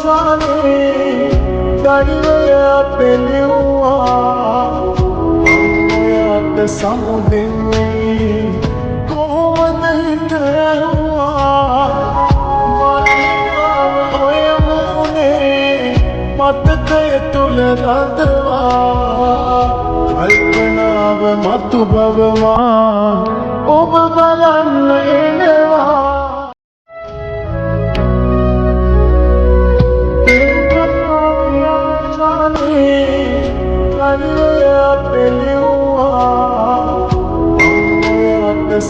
අවසානයේ දෛවය පෙනෙව්වා. මම ඔයාට සමුදෙන්නේ කොහොමද හිත ඇහුවා. මාලිගාව ඔය මූණේ මතකය තුල රඳවා. කල්පනාව මතු බව මා ඔබ බලන්න එනවා.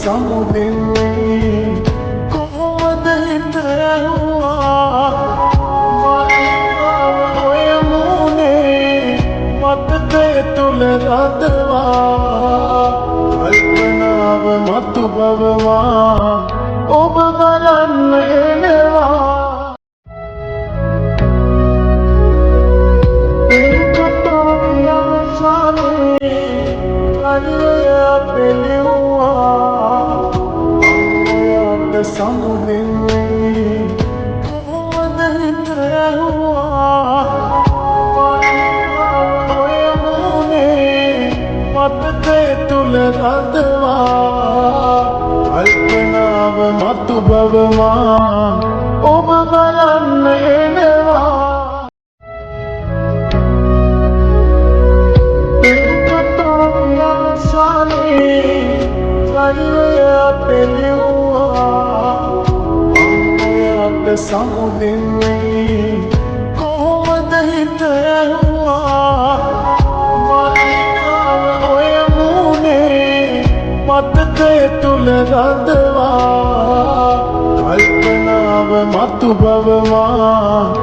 සමුදෙන්නේ කොහොමද හිත ඇහුවා. මාලිගාව ඔය මූණේ මතකය තුල රඳවා. කල්පනාව මතු බව මා ඔබ බලන්න එනවා. සමුදෙන්නේ කොහොමද හිත ඇහුවා. මාලිගාව ඔය මූණේ මතකය තුල රඳවා. කල්පනාව මතු බව මා ඔබ බලන්න එනවා. සමුදෙන්නේ කොහොමද හිත ඇහුවා. මාලිගාව ඔය මූණේ මතකය තුල රඳවා. කල්පනාව මතු බව මා